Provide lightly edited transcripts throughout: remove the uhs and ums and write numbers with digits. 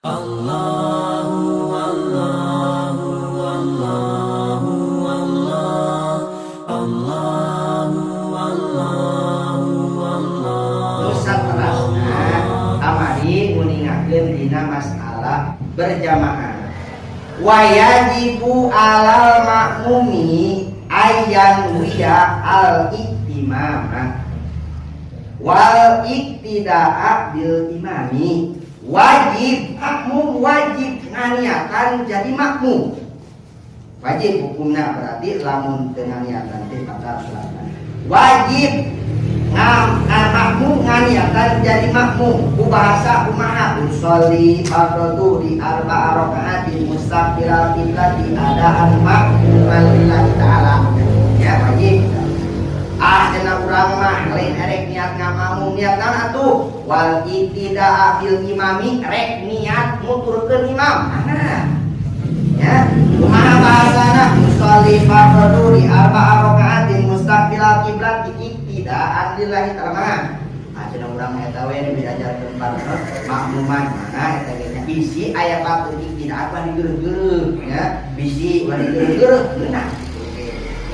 Allahu Allahu Allahu Allah Allahu Allahu Allah. Nu saterasna, kamari nguningakeun dina masalah berjamaah. Wa yajibu alal makmumi an yanwiya al i'timama wal iktidaa bil imami. Wajib makmum, wajib nganiatan jadi makmum, wajib hukumna. Berarti lamun teu nganiatan teh batal salatna. Wajib ngam makmum nganiatan jadi makmum ku bahasa kumaha? Usolli fardhu dzuhri arba'a rakaatin mustaqbilal qiblati adaan makmuman lillahi ta'ala, ya wajib. Ah, cenah urang mah lain erek niat ngamakmum, niat naon atuh? Wal iktidaa bil imami, rek niat nuturkeun imam. Mana ya, kumaha bahasana? Usolli fardhu dzuhri arba'a rakaatin mustaqbilal qiblati iktidaan lillahi ta'ala. Ah, cenah urang mah eta we nu diajarkeun para makmuman. Mana eta ge nya, bisi aya patuh iktidaan wani geureuh-geureuh ya, bisi wani geureuh-geureuh ngeunah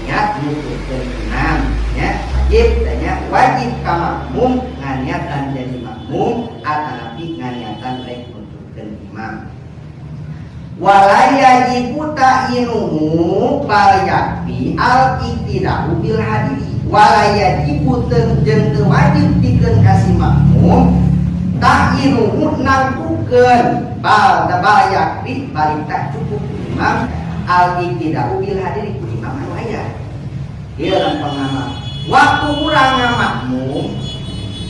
niat nuturkeun imam ya. Wajib tanya, wajib ka makmum nganiatan jadi makmum atanapi nganiatan rek nuturkeun imam. Wala yajibu ta'yinuhu bal yakfi al iktida'u bil hadiri. Wala yajibu, jeung teu wajib pikeun ka si makmum, ta'yinuhu, nangtukeun, bal bal yakfi, balik tak cukup imam, al iktida'u bil hadiri, ku imam anu aya. Ieu lempeng nama waktu urang ngamakmum,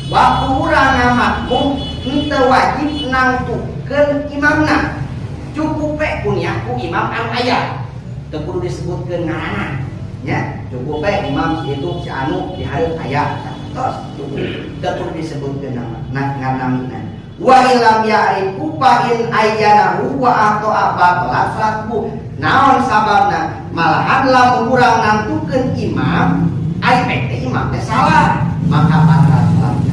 waktu urang ngamakmum henteu wajib nangtukeun imamna, cukup we ku niat ku imam anu aya, teu kudu disebutkeun ngaranna nya. Cukup we imam itu si anu di hareup aya, tos cukup, teu kudu disebutkeun nama. Nah, ngaranna wa illam ya'rifu fa in ayyanahu wa akhta'a batalat salatuhu. Naon sababna? Malahan lamun urang nangtukeun imam, ari pek teh imam teh salah, maka batal salatna.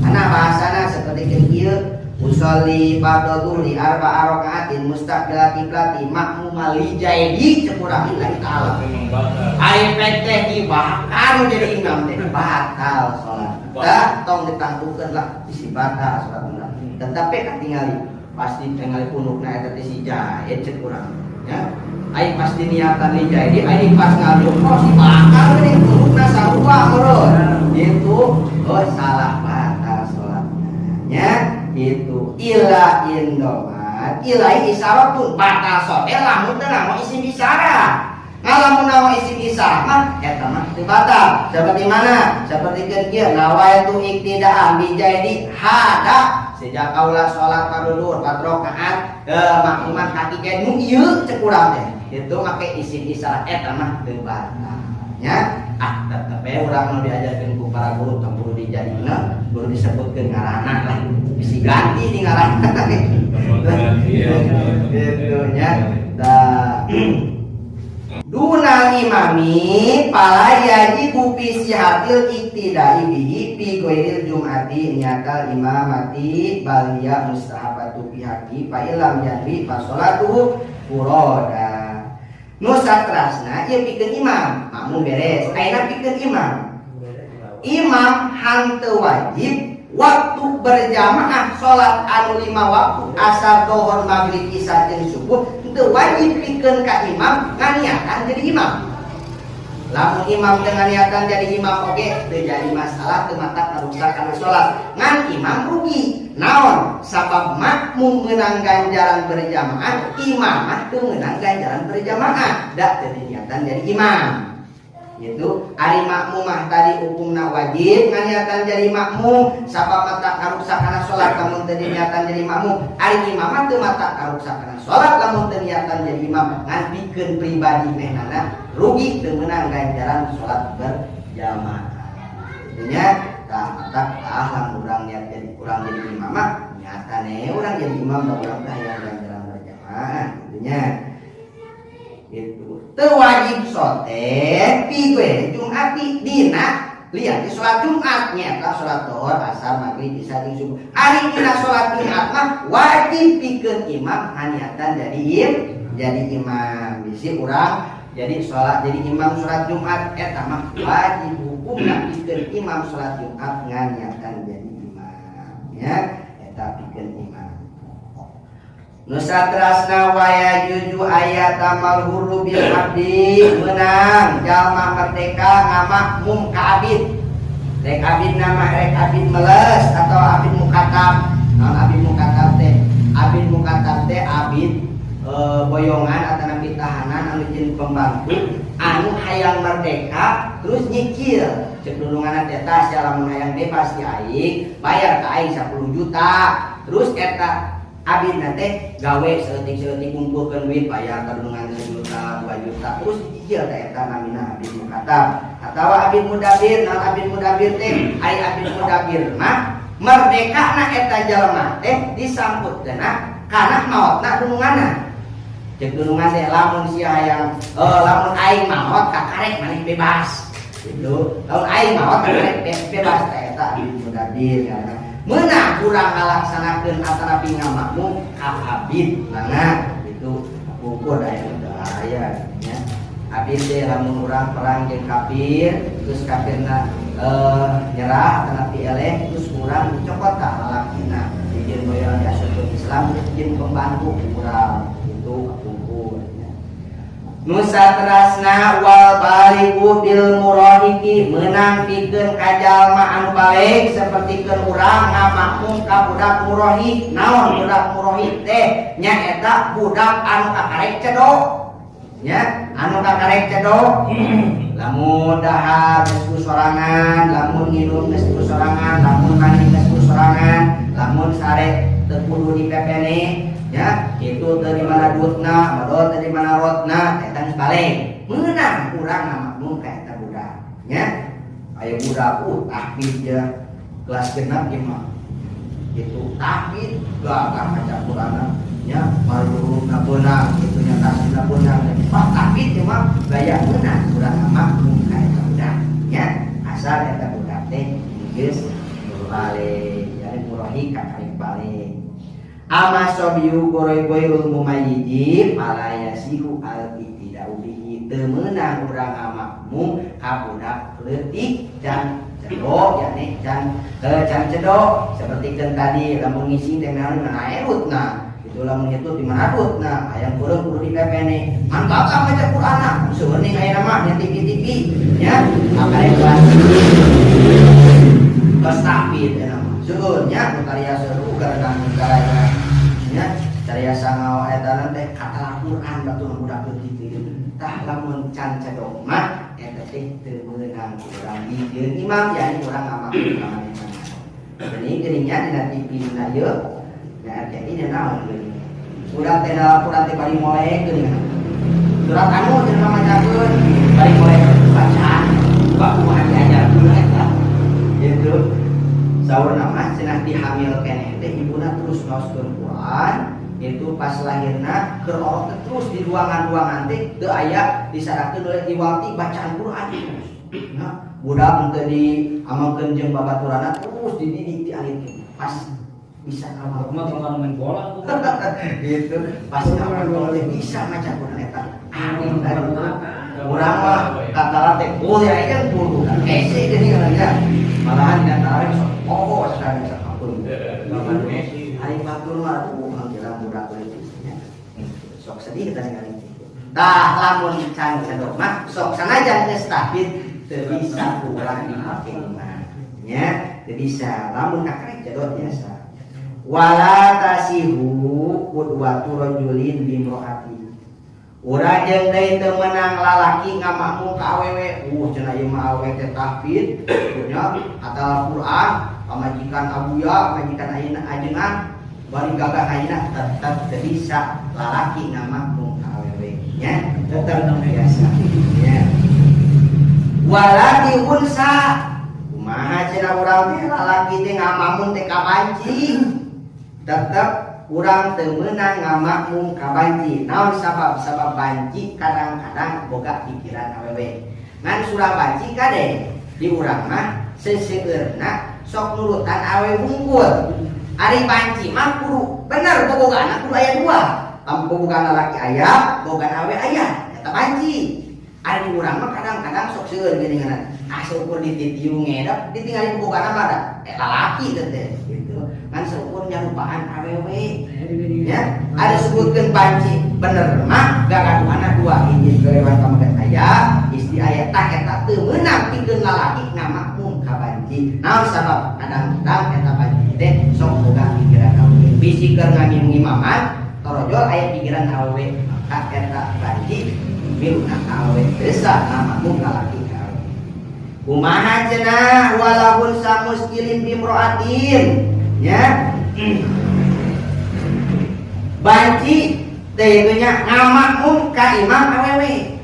Karena bahasana seperti kieu: usolli fardhu dzuhri arba'a rakaatin mustaqbilal qiblati makmuman li Zaidi, cek urang, lillahi ta'ala. Ari pek teh dibakar jadi imam teh batal salat. Dah, tong ditangtukeun lah, bisi batal salat. Tetapi katingali pasti tingali punukna eta teh si Zaid, cek urang ya. Aing pasti niatan li Zaidi, aing pas ngaduk, oh, si bakal geuning punukna sarua meureun gitu. Oh, salah, batal salatna nya gitu. Ila indomat ilai isyaratun, batal salat lamun teu nganggo isim isyarat. Ngalamun nganggo isim isyarat mah eta mah teu batal. Seperti mana? Seperti kieu: nawaitu iktidaan bi Zaidi hada, sejak kaula salat fardu duhur 4 rakaat makmuman kaki kayak nu ieu, cek urang teh itu make isim isyarat, eta mah teu batal nya. Ah, tetep we urang nu diajarkeun ku para guru tong kudu dijadina, kudu disebutkeun ngaranna lah, bisi ganti di ngaranna gitu nya. Da dunal imami fala yajibu fi sihatil iktidai bihi fi ghairil jum'ati niyatal imamati bal hiya mustahabatu fi haqqi fa illam yanwi fa salatuhu furoda. Nu satrasna ieu pikeun imam, makmum beres, ayeuna pikeun imam. Imam hanteu wajib waktu berjamaah salat anu 5 waktu, asar, dohor, maghrib, isya jeung subuh, teu wajib pikeun ka imam nganiatan jadi imam. Lamun imam dengan niatan jadi imam oge teu jadi masalah, teu matak ngarusak kana salat. Ngan imam rugi. Naon sabab? Makmum meunang ganjaran berjamaah, imam mah teu meunang ganjaran berjamaah, da teu niatan jadi imam gitu. Ari makmum mah tadi hukumna wajib nganiatan jadi makmum, sabab matak karuksak kana salat lamun teu niatan jadi makmum. Ari imam mah teu matak karuksak kana salat lamun teu niatan jadi imam, ngan pikeun pribadi mehnana rugi, teu meunang ganjaran salat berjamaah. Nya tah, matak ah lamun urang niat jadi urang jadi imam mah niatane urang jadi imam, da urang teh hayang ganjaran berjamaah gitu nya. Gitu, teu wajib sote fi ghairi jum'ati dina. Lihat di sholat Jumat nyata sholat Dohor, Asar, Maghrib, Isya, jeung Subuh. Ari dina sholat Jumat mah wajib pikeun imam nganiatan jadi imam. Bisi urang jadi sholat, jadi imam sholat Jumat eta mah wajib hukumna pikeun imam sholat Jumat nganiatan jadi imam ya, eta pikeun imam. Nu saterasna, wa yajuzu an ya'tammal hurru bil abdi, meunang jalma merdeka ngamakmum ka abid, rek abid nama, rek abid meles atau abid mukatab. Naon abid mukatab teh? Abid mukatab teh abid boyongan atau nabi tahanan anu jeung pembantu anu hayang merdeka terus nyicil. Cek dulungan teh, tah sia lamun hayang bebas ti aing, bayar ka aing 10 juta. Terus eta abid teh gawe saeutik-saeutik, kumpulkeun duit, bayar ka dulungan 1 juta, 2 juta, terus dicicil teh. Eta namina abid mukatab atawa abid mudabir. Naon abid mudabir teh? Ai abid mudabir mah merdeka na eta jalma teh disamputkeunna kana maotna dununganna. Cek dunungan teh, lamun sia hayang, lamun aing maot kakarek maneh bebas gitu, lamun aing maot kakarek bebas teh, eta abid mudabir karena meunang kurang ngalaksanakeun atanapi ngamakmum ka abid mangga itu ukur aya aya nya. Abid teh lamun urang perang jeung kafir, terus kafirna nyerah atanapi eleh, terus urang dicokot ka lalakina, dijieun boyong, diasupkeun Islam, terus dijieun pembantu urang itu kapungkur nya. Nu saterasna, wal balighu bil murahiqi, meunang pikeun ka jalma anu balig sapertikeun urang ngamakmum ka budak murahiq. Naon budak murahiq teh? Nyaeta budak anu kakarek cedok nya, anu kakarek cedok, lamun dahar geus ku sorangan, lamun nginum geus ku sorangan, lamun mandi geus ku sorangan, lamun sare teu kudu dipepene ya itu, teu di mana duitna, modal teu di mana rotna, eta geus balig, meunang urang ngamakmum ka eta budak nya. Aya budak tahfidz ya, kelas 6 ieu mah gitu, tahfidz gagah maca Qur'an nya, maruruna beunang gitu nya, tasna beunang, pak tahfidz ieu mah gaya, meunang urang ngamakmum ka eta budak nya, asal eta budak teh geus balig, jadi murahiq kakarek balig. Amma sobiyyu ghairul mumayyizi fala yasihhu al iqtida'u bihi, teu meunang urang ngamakmum ka budak leutik can cedok, yakni can cedok sapertikeun tadi, lamun ngising teh naon mana erutna itu, lamun itu di mana duitna, hayang peureum kudu dipepene, ngan gagah maca Qur'anna. Seueuning ayeuna mah nya TV-TV nya, makanya kelas tahfidz eta mah seueur nya, nu tariya seru karena garanya nya cariasa ngawa eta teh kata Quran batur budak leutik gitu. Tah, lamun can cedok mah eta teh teu meunang urang dijieun imam, yani urang ngamakmum ka manehna. Geuning geuning nya dina TV dina ieu nya RCTI nya, naon geuning surat teh, dalam Quran teh bari molek geuning, surat anu cenah macakeun bari molek bacaan buka kumaha diajarkeun eta gitu. Saur nama cenah dihamil keneh teh ibuna terus ngaoskeun Quran itu pas lahirna keur orok teh, terus di ruangan-ruangan teh teu aya disadakeun oleh diwanti bacaan Quran terus. Nah, budak teu di amalkeun jeung babaturanna, terus dididik di alit pas bisa ngamal. Mah kalau main bola tuh. Gitu, pas ngamal teh bisa maca Quran eta aneh tadi. Urang mah kata teh kul ya kan kudu hese geuning nya, malahan dina tarawih sok oh sekarang sok ampun. Hari batur mah aduh, kira budak leutik nya sok sedih kita ningali. Tah, lamun can cedok mah sok sanajan geus tahfidz teu bisa urang dipake mah nya, teu bisa. Lamun kakarek cedok biasa. Wala tasihhu qudwatu rajulin bimroati, urang jeung deui teu meunang lalaki ngamakmum ka awewe. Cenah ieu mah awewe teh tahfidz nya, hatal Quran, pamajikan abuya, pamajikan ayeuna ajengan bari gagah ayeuna, tetep teu bisa lalaki ngamakmum ka awewe nya, tetep biasa nya. Wala bi unsa, kumaha cenah urang teh lalaki teh ngamakmum teh ka banci, tetep urang teu meunang ngamakmum ka banci. Naon sabab? Sabab banci kadang-kadang boga pikiran awewe, ngan surah banci kade. Di urang mah seseueurna sok nurutan awewe wungkul. Ari banci mah kudu bener bobogaana, kudu aya dua. Bobogaan lalaki aya, bobogaan awewe aya, eta banci. Ari di urang mah kadang-kadang sok seueur geuningan. Ah, seukur dititiung ngedap ditinggalin bobogaana mah da lalaki teh teh gitu. Kan seukur nyarupaan awewe. Ya, ada sebutkeun banci bener mah gagaduhana dua, hiji lewat pameget aya, istri aya, tah eta teu meunang pikeun lalaki ngamakmum ka banci. Naon sabab? Kadang-kadang eta banci teh sok boga pikiran awewe. Bisi keur ngimaman torojol aya pikiran awewe, maka eta banci miluna ka awewe, teu sah ngamakmum lalaki ka awewe. Kumaha cenah wala unsa muskilin bimroatin, ya? Banci teh itu nya ngamakmum ka imam awewe.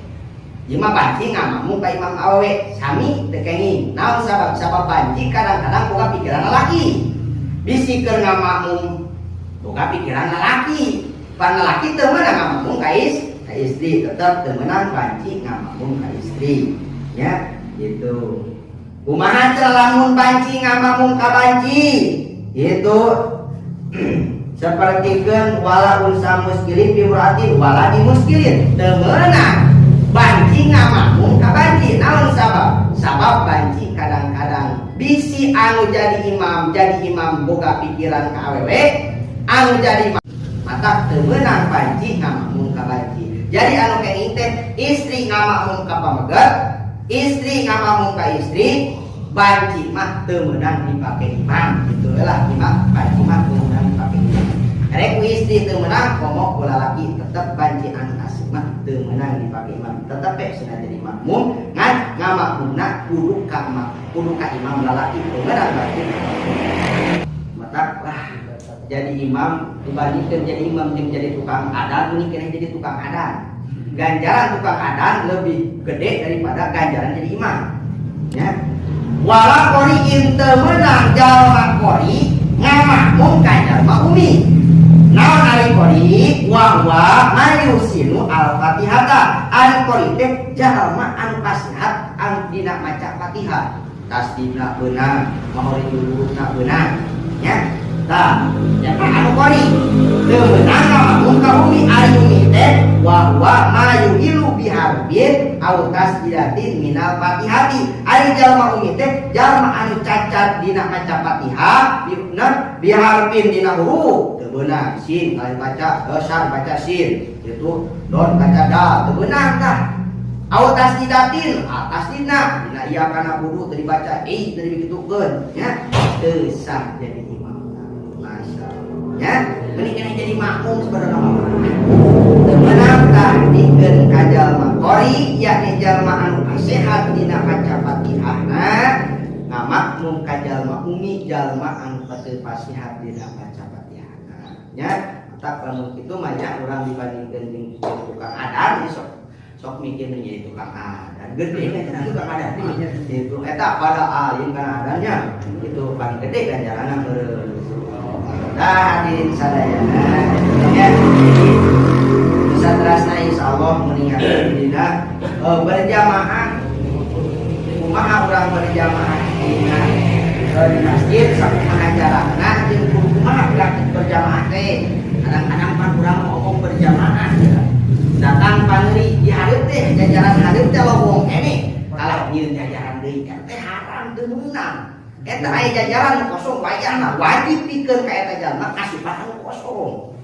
Ieu mah banci ngamakmum ka imam awewe sami teu kenging. Naon sabab? Sabab banci kadang-kadang boga pikiran lalaki. Bisi keur ngamakmum boga pikiran lalaki. Pan lalaki teu meunang ngamakmum ka istri, tetep teu meunang banci ngamakmum ka istri. Ya, gitu. Kumaha cenah lamun banci ngamakmum ka banci? Itu sepertikeun wala unsa muskilin bimroatin wala di muskilin, teu meunang banci ngamakmum ka banci. Naon sabab? Sabab banci kadang-kadang bisi anu jadi imam boga pikiran ka awewe anu jadi imam, maka teu meunang banci ngamakmum ka banci. Jadi anu kenging teh istri ngamakmum ka pameget, istri ngamakmum ka istri. Banci mah teu meunang dipake imam gitu lah. Imam banci mah teu meunang dipake imam. Rek ku istri teu meunang, komo ku lalaki. Tetep banci anu asup mah teu meunang dipake imam, tetep we cenah jadi makmum, ngan ngamakmumna kudu ka imam lalaki, teu meunang banci. Matak lah jadi imam dibandingkan jadi imam jeung jadi tukang adan, ini kena jadi tukang adan, ganjaran tukang adan lebih gede daripada ganjaran jadi imam, ya. Wala qoriin, teu meunang jalma qori ngamakmum ka jalma umi. Naon ari qori? Wa huwa man yuhsinu al fatihata, ari qori teh jalma anu pasihat anu dina maca Fatihah, tasdidna beunang, makharijul hurufna beunang, ya. Tah, eta anu qori teu meunang ngamakmum ka umi. Ari umi teh wa huwa ma yuhillu biharfin au tasdidatin minal fatihati, ari jalma umi teh jalma anu cacat dina maca Fatihah dina biharfin, dina huruf teu beunang. Sin kalian baca san, baca sin itu, don baca dal, teu beunang tah. Au tasdidatin, tasdidna dina iyyaka na'budu teu dibaca i, teu dibegitukeun, ya teu sah jadi imam. Masya Allah, ya mending kena jadi makmum sebenarnya mah. Teu meunang tah dikeun ka jalma qori, yakni jalma anu pasehat dina maca Fatihahna, ngamakmum ka jalma umi, jalma anu teu pasihat dina maca Fatihahna, nya. Tak lamun kitu mah nya, urang dibandingkeun jeung tukang adan, sok sok mikir jadi tukang adan gede kan. Tukang adan itu eta pada alim kana adannya itu paling gede ganjaranna meureun. Dah, hadirin sadayana, ya. Jadi saterasna insyaallah meninggalkan dina berjamaah. Kumaha urang berjamaah dina di masjid, sakumaha jarakna, jeung kumaha praktik berjamaah teh? Kadang-kadang pan urang ngomong berjamaah ya. Datang paneri di hareup teh, jajaran hareup teh lowong keneh, kalah nyieun jajaran deui kan teh haram, teu meunang. Eta aya jajaran kosong, wayahna wajib pikeun ka eta jalma kasupan anu kosong.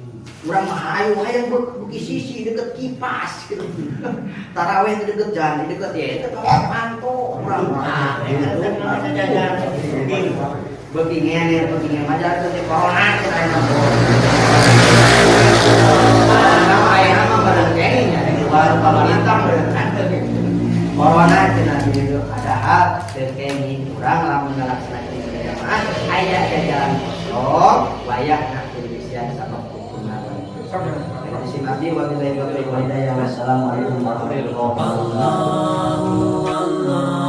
Urang mah hayu hayang beuki sisi deket kipas gitu. Taraweh teh deket jalan deket ya eta kawan panto urang mah gitu. Beuki ngener, beuki ngener majalah teh corona cenah aya mah. Nama aya nama bareng kenging nya baru pemerintah meureun kan corona cenah gitu. Padahal teu kenging urang lamun ngalaksanakeun berjamaah aya jajaran kosong, wayahna kudu disian sabab hukumna. Terima kasih. Wabillahi taufiq wal hidayah. Wassalamualaikum warahmatullahi wabarakatuh.